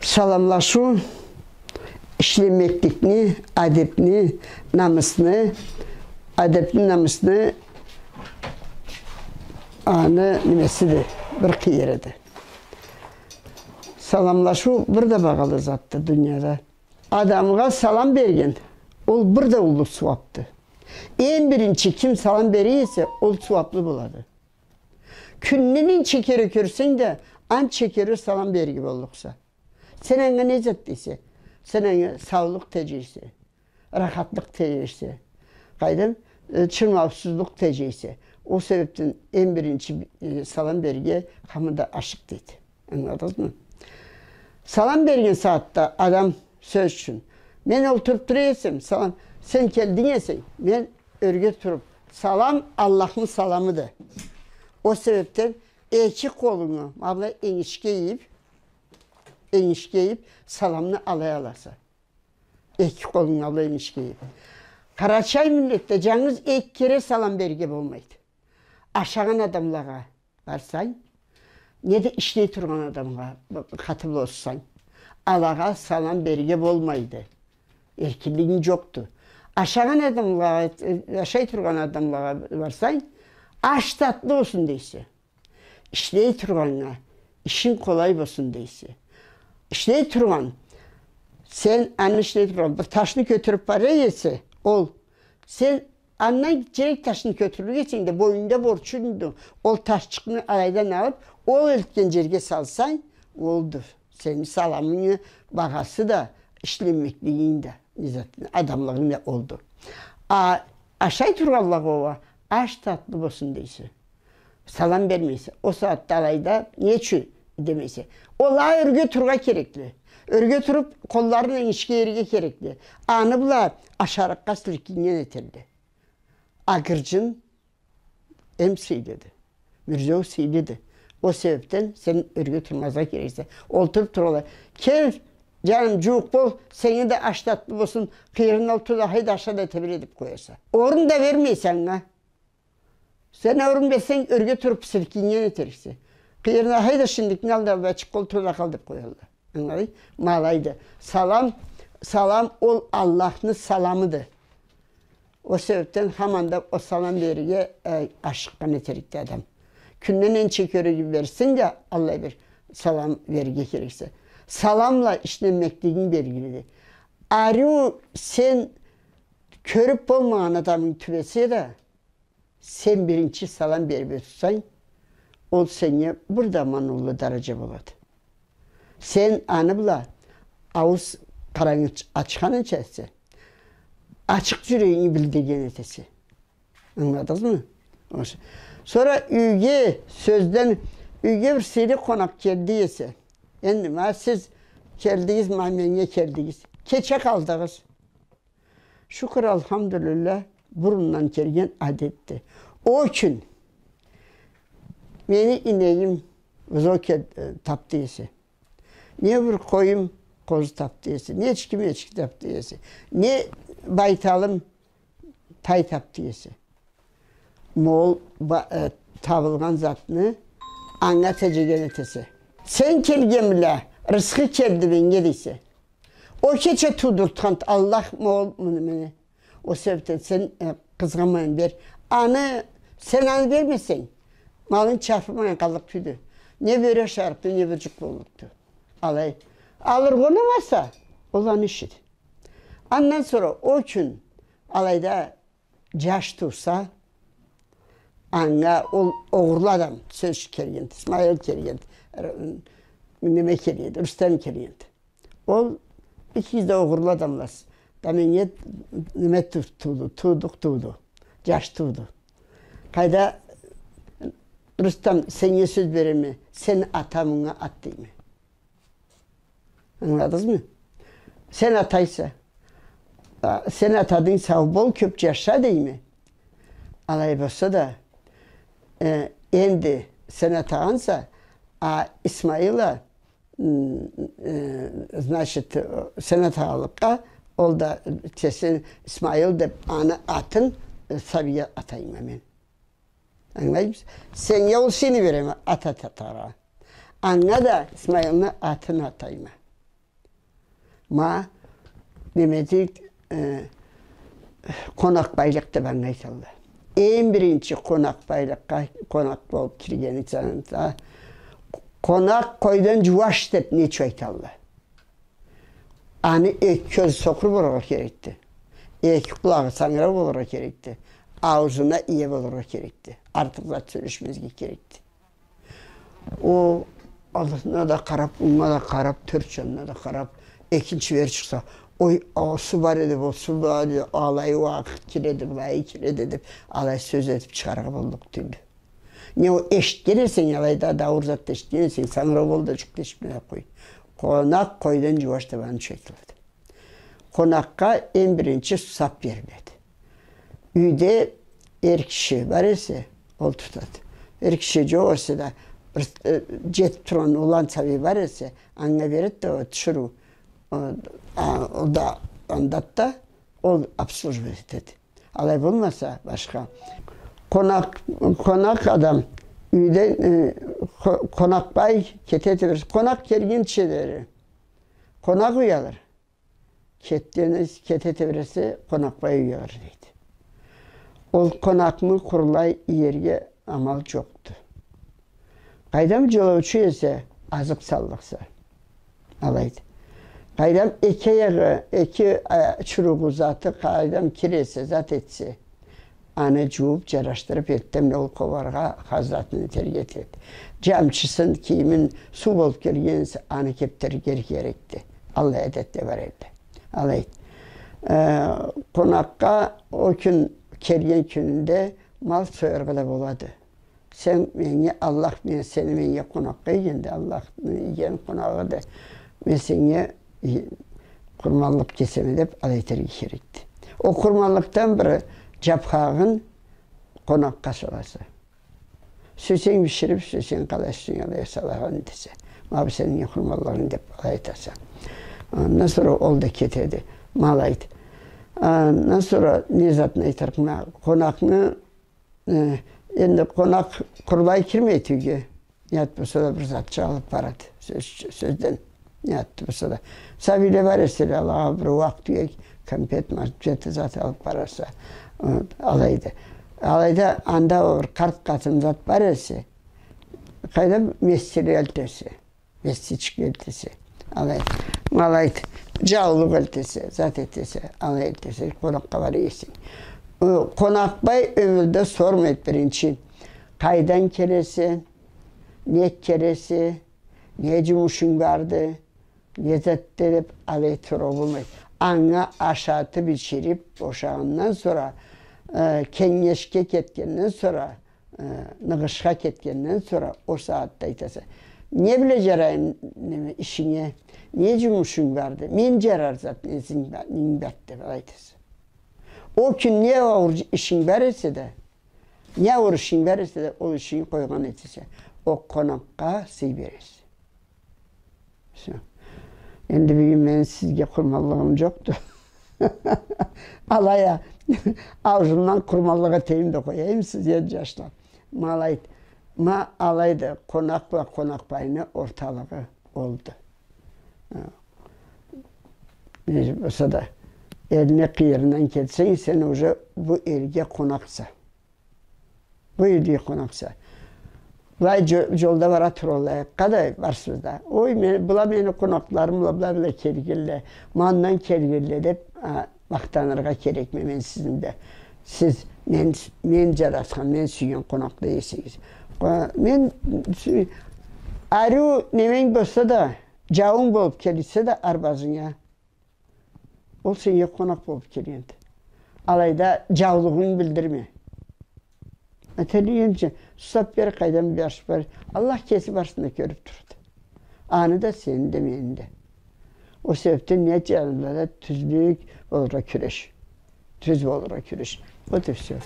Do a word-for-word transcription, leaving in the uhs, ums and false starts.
Саламлашыу ишленмекликни, адебни, намысны, адебни, намысны, аны немесиди, бир къыйырыды. Саламлашыу бир да багъалы затды дунияда. Адамгъа салам берген, ол бир да уллу сууапды. Эм биринчи ким салам бере эсе, ол сууаплы болады. Кюнню ненча кере кёрсенг да, анча кере салам берирге боллукъса. Сен анга не зат дейсе? Сен анга саулукъ тежейсе, рахатлыкъ тежейсе, къайдам, э, чырмаусузлукъ тежейсе. Ол себепден эм биринчи, э, салам берирге хаманда ашыкъ дейди. Ангыладыгъызмы? Салам берген сагъатда адам, сёз ючюн, мен олтуруб тура эсем, салам, сен келдинг эсенг, мен ёрге туруб, салам Аллахны саламыды. Ол себепден эки къолунгу ма былай энгишге ийиб, энгишге ийиб, саламны алай аласа. Эки къолунгу ма былай энгишге ийиб. Къарачай миллетде джангыз эки кере салам берирге болмайды. Ашагъан адамлагъа барсанг, неда ишлей тургъан адамгъа къаты болсанг, алагъа салам берирге болмайды. Эркинлигинг джокъду. Ашагъан адамлагъа, э, ашай тургъан адамлагъа барсанг, аш татлы болсун дейсе. Ишлей тургъаннга ишинг къолай болсун дейсе. Ишлей тургъан, сен аны ишлей тургъан, бир ташны кётюрюб бара эсе, ол, сен андан кичирек ташны кётюрлюк эсенг да, бойнунгда борчунгду, ол ташчыкъны алайдан алыб, ол элтген джерге салсанг, олду. Сени саламынгы багъасы да, ишленмеклигинг да, не затынг, адамлыгъынг да олду. А ашай тургъанлагъа уа аш татлы болсун дейсе. Салам бермейсе. Ол сагъатда алайда не ючюн демейсе. Ол а ёрге турургъа керекли. Ёрге туруб, къолларын энгишге ийерге керекли. Аны бла ашарыкъгъа силкиннген этелле. А гырджын эм сыйлыды. Мюрзеу сыйлыды. Ол себепден сен ёрге турмазгъа керексе. Олтуруб туралла. Кел, джаным, джууукъ бол, сеннге да аш татлы болсун, къыйырын ал, тюл, ахай да аша да эте бир деб къояса. Орун да бермейсе анга. Сен орун берсенг, ёрге туруб силкиннген этериксе. Къыйырына, хайда, шиндикни ал да, бачыкъ къол турла къал деб къоялла. Ангыладынг? Ма алайды. Салам, салам ол Аллахны саламыды. Ол себепден хаманда ол салам берирге, э, ашыкъгъан этерикди адам. Кюнде ненча кере берсенг да, аллай бир салам берирге керексе. Саламла ишленмеклигинг белгилиди. Ариу сен кёрюб болмагъан адамынг тюбесе да, сен биринчи салам бериб ётсенг, ол сеннге бир да аман уллу даража болады. Сен аны бла аууз къарангы ачханынча эсе, ачыкъ джюрегинги билдирген этесе. Ангыладыгъызмы? Ошо. Сора юйге, сёзден, юйге бир сыйлы къонакъ келди эсе, энди ма сиз келдигиз, ма меннге келдигиз. Кече къалдыгъыз. Шукур, алхамдулиллах, бурундан келген адетди. Ол кюн мени инегим бузоу кел-, э, тапды эсе, не бир къоюм къозу тапды эсе, не эчки-мечки тапды эсе, не байталым тай тапды эсе. Ма ол ба-, э, табылгъан затны анга теджеген этесе. Сен келген бла рысхы келди меннге дейсе. Ол кече туудуртханды Аллах ма ол муну мени. Ол себепден сен, э, къызгъанмайын бер. Аны, сен аны бермесенг, малынг чарпымайын къаллыкъ тюйюлдю. Не бёрю ашарыкъды, не бёрджюк боллукъду. Алай. Алыргъа унамаса, ол аны ишиди. Андан сора ол кюн алайда джаш тууса, анга ол огъурлу адам, сёз ючюн, келгенди, Исмаил келгенди, р-, неме келгенди, Рустам келгенди. Ол экигиз да огъурлу адамласыз. Да меннге неме ту-, тууду, туудукъ тууду, джаш тууду. Къайда, Рустам, сеннге сёз береме, сени ата мунга ат дейме. Ангыладыгъызмы? Сен атайса, а, сен атадынг, сау бол, кёб джаша дейме. Алай болса да, э, энди сен атагъанса, а Исмаил а, м, э, значит, э, сен атагъанлыкъгъа, ол да кесин Исмаил деб, аны атын, э, сабийге атайма мен. Ангылаймысыз? Сеннге ол сыйны береме, ат атаргъа. Анга да Исмаилни атын атайма. Ма, неме дейик, э, къонакъбайлыкъ деб анга айталла. Эм биринчи къонакъбайлыкъгъа къонакъ болуб кирген инсан да, къонакъ къойдан джууаш деб нечик айталла. Аны эки кёзю сокъур болургъа керекди. Эки къулагъы сангырау болургъа керекди. Аузуна ие болургъа керекди. Артыкъ зат сёлешмезге керекди. Ол аллына да къараб, онга да къараб, тёрт джанына да къараб, экинчи бери чыкъса, ой, осу бар эди, бусу бар эди, алай уа киреди, былай киреди деб, алай сёз этиб чыгъаргъа боллукъ тюлдю. Не ол эшитген эсенг, алайда да ауур зат да эшитген эсенг, сангырау бол да, джукъ да эшитмей къой. Къонакъ къойдан джууаш деб аны ючюн айтылады. Къонакъгъа эм биринчи сусаб бериледи. Юйде эр киши бар эсе, ол тутады. Эр киши джокъ эсе да, бир, э, джетиб тургъан улан сабий бар эсе, анга береди да, ол тиширыу, э, а, ол да андады да, ол обслуживать этеди. Алай болмаса, башха. Къонакъ, къонакъ адам юйде, э, къо-, къонакъбай кете тебресе, къонакъ келгинчи дери. Къонакъ уялыр. Кетгени, кете тебресе, къонакъбай уялыр, дейди. Ол къонакъны къурулай иерге амал джокъду. Къайдам, джолоучу эсе, азыкъ саллыкъса, алайды. Къайдам, эки аягъы, эки, а, чуругъу, заты, къайдам, кир эсе, зат этсе, аны джууб, джарашдырыб, эртденбла ол къобаргъа хазратны этерге этеди. Джамчысын, кийимин, суу болуб келген эсе, аны кебдирирге керекди. Аллай адетле бар эди. Алайды. Э, къонакъгъа ол кюн келген кюнюнде мал сояргъа да болады. Сен меннге, Аллах, мен сени меннге къонакъгъа ийгенде, Аллахны ийген къонагъы да, мен сеннге и-, къурманлыкъ кесеме деб, алай этерге керекди. Ол къурманлыкъдан бир джабхагъын къонакъгъа саласа. Сюйсенг бишириб, сюйсенг къалай сюйсенг алай салгъын десе. Ма бу сени къурманлыгъынг деб, алай айтаса. Андан сора ол да кетеди. Ма алайды. Андан сора не затны айтырыкъма, къонакъны Э, энди къонакъ къурулай кирмейди юйге. Не зат болса да бир затчыкъ алыб барады. Сёз, сёзден, не зат болса да. Сабийле бар эселе, алагъа бир ууакъ тюек, кампет, манпет зат алыб бараса. Э, алайды. Алайда анда бир къарт къатын зат бар эсе, къайдам, местили элтесе. Местичик элтесе, алай, ма алайды, джаулукъ элтесе, зат этесе, алай элтесе, къонакъгъа бара эсенг. Ол къонакъбай ёмюрде сормайды биринчи. Къайдан келесе, нек келесе, не джумушунг барды, не затды деб, алай соруу болмайды. Анга ашатыб, ичириб бошагъандан сора, э, кенгешге кетгенден сора, э, ныгъышха кетгенден сора, ол сагъатда айтаса: «Не бла джарайым, неме, ишинге? Не джумушунг барды? Мен джарар зат ненг ба-, ненг барды?» — деб айтаса. Ол кюн не ауур ишинг бар эсе да, не ауур ишинг бар эсе да, ол ишинги къойгъан этесе, ол къонакъгъа сый бересе. Всё. Энди бюгюн мени сизге къурманлыгъым джокъду. Алай а, аузумдан къурманлыкъ этейим да къояйым сизге, джашла. Ма алайды, ма алайды, къонакъ бла къонакъбайны орталыгъы олду. Не болса да, элни къыйырындан келсенг, сен уже бу элге къонакъса. Бу элге къонакъса. Былай джо-, джолда бара тургъанлай, къайда барсыз да: «Ой, мен, была мени къонакъларым, была, была, была келгенле, мандан келгенле», — деб, а, махтаныргъа керекме мен сизни да. Сиз мен, мен джаратхан, мен сюйген къонакъла эсегиз. Къо-, мен сю-, ариу неменг болса да, джауунг болуб келсе да арбазынга, ол сеннге къонакъ болуб келгенди. Алайда джаулугъунгу билдирме. Этелигинчи, сусаб бер, къайдан бир ашыб бар. Аллах кеси барысын да кёрюб турады. Аны да, сени да, мени да. Ол себебден не джанында да тюзлюк болургъа кюреш. Тюз болургъа кюреш. Вот и всё.